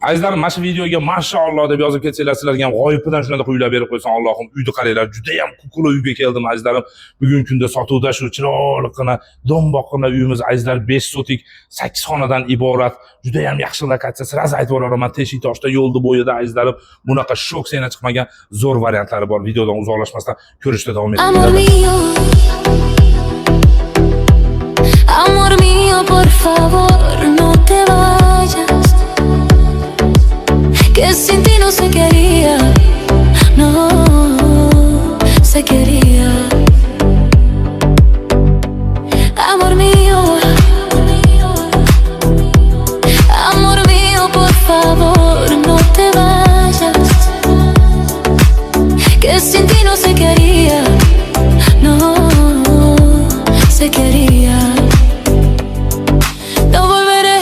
Azizlarim, mana shu videoga "Mashaalloh" deb yozib ketsanglar, sizlarga ham g'oyibidan shunaqa uylar berib qo'ysin Allohim. Uyni qaranglar, juda ham kukula uyga keldim, azizlarim. Bugungi kunda sotuvda shu chiroyliqqina, do'mboqqina uyimiz, azizlar, 5 sotik, 8 xonadan iborat. Juda ham yaxshi lokatsiya. Сразу aytib yuboraman, Teshiktoshda, yo'lni bo'yida, azizlarim. Bunaqa шок цена chiqmagan, zo'r variantlari bor. Videodan uzoqlashmasdan ko'rishda davom Amor etinglar. Mío, amor mío, por favor, no te vayas. Que sin ti no sé qué haría, no sé qué haría. Amor mío, amor mío, por favor, no te vayas. Que sin ti no sé qué haría, no sé qué haría. No volveré,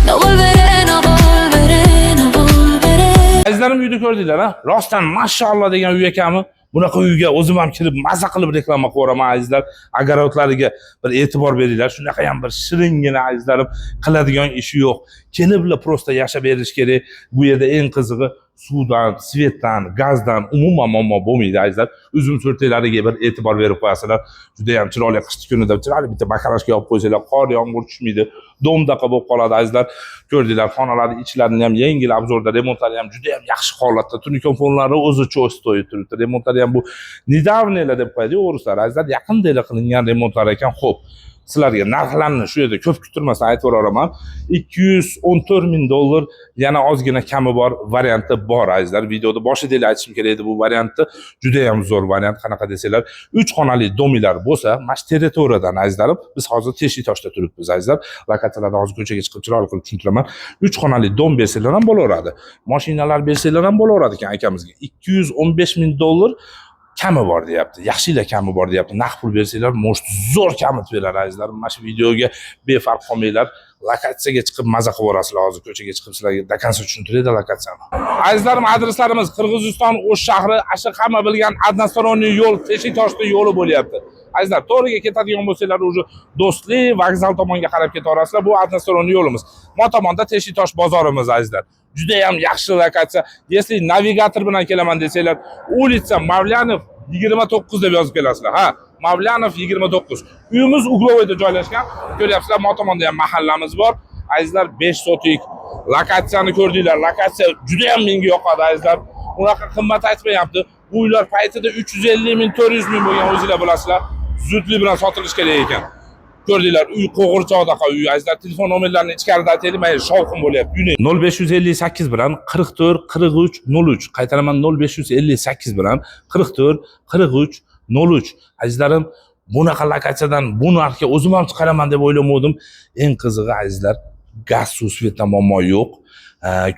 no volveré, no volveré, no volveré. Azizlarim, uyni ko'rdinglar, ha? Rostdan "Mashaalloh" degan uy ekanmi? Bunaqa uyga o'zim ham kirib, maza qilib reklama qilib yuboraman, azizlar. Огород lariga bir e'tibor beringlar. Shunaqa ham bir shiringina, azizlarim, qiladigan ishi yo'q. Kelibla просто yashab berish kerak. Bu yerda eng qizig'i suvdan, свет dan, gazdan umuman muammo bo'lmaydi, azizlar. Uzum so'rtaklariga bir e'tibor berib qo'yasizlar. Juda ham chiroyli, qishki kunida chiroyli bitta баклажка olib qo'ysanglar, qor, yomg'ir tushmaydi. Дом daqa bo'lib qoladi, azizlar. Ko'rdinglar, xonalarni ichlarini ham yengil обзор da, remontlari ham juda ham yaxshi holatda. Tunukonfonlari o'zi cho'stoy turibdi. Remontlari ham bu недавний deb qo'yadi o'rislar, azizlar, yaqinda qilingan remontlar ekan. Xo'p, sizlarga narxlarni shu yerda ko'p kuttirmasdan aytib yuboraman. 214 ming dollar, yana ozgina kami bor, varianti bor, azizlar. Videoda boshida aytishim kerak edi bu variantni. Juda ham zo'r variant, qanaqa desanglar, 3 xonali дом lar bo'lsa, mana shu territoriyadan, azizlarim, biz hozir Teshiktoshda turibmiz, azizlar. Lokatsiyalarni hozir ko'chaga chiqib chiroyli qilib tushuntiraman. 3 xonali дом bersanglar ham bo'laveradi. Mashinalar bersanglar ham bo'laveradi ekan akamizga. 215 ming dollar kami bor deyapti. Yaxshiylar kami bor deyapti. Naqd pul bersanglar, может, zo'r kamitib beradi, azizlarim. Mana shu videoga befarq qolmanglar. Lokatsiyaga chiqib maza qilib yuborasizlar. Hozir ko'chaga chiqib sizlarga до конца tushuntiraydi lokatsiyani. Azizlarim, adreslarimiz Qirg'iziston O'sh shahri, asha hamma bilgan односторонний yo'l, Teshiktoshda yo'li bo'lyapti. Azizlar, to'g'riga ketadigan bo'lsanglar, уже Do'stlik vokzal tomonga qarab ketaverasizlar. Bu односторонний yo'limiz. Mo tomonda Teshiktosh bozorimiz, azizlar. Juda ham yaxshi lokatsiya. Если navigator bilan kelaman desanglar, улица Mavlyanov 29 deb yozib kelasizlar. Ha, Mavlyanov 29. Uyimiz угловой da joylashgan. Ko'ryapsizlar, mo tomonda ham mahallamiz bor. Azizlar, 5 sotik lokatsiyani ko'rdinglar. Lokatsiya juda ham menga yoqadi, azizlar. Unaqa qimmat aytmayapti. Bu uylar paytida 350 ming, 400 ming bo'lgan, o'zinglar bilasizlar. Zudlik bilan sotilish kerak ekan. Ko'rdinglar, uy qo'g'irchoqdaqa uy, azizlar. Telefon nomerlarini ichkarida aytaylik, mayli, shovqin bo'lyapti. Uyni 0558 bilan 44 43 03. Qaytaraman, 0558 bilan 44 43 03. Azizlarim, bunaqa lokatsiyadan bu narxga o'zim ham chiqaraman deb o'ylamovdim. Eng qizig'i, azizlar, gaz, suv, свет dan muammo yo'q.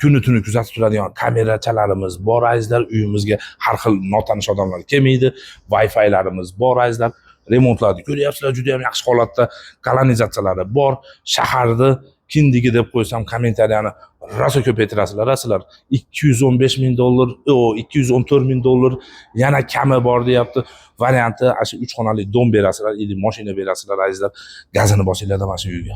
Kuni tuni kuzatib turadigan kamerachalarimiz bor, azizlar. Uyimizga har xil notanish odamlar kelmaydi. Wi-Fi'larimiz bor, azizlar. Remontlarni ko'ryapsizlar, juda ham yaxshi holatda, kanalizatsiyalari bor. Shaharni kindigi deb qo'ysam, kommentariyani rosa ko'paytirasizlar, sizlar. 215 ming dollar, o 214 ming dollar, yana kami bor deyapti. Varianti ana shu 3 xonali дом berasizlar или mashina berasizlar, azizlar. Gazini bosinglar mana shu uyga.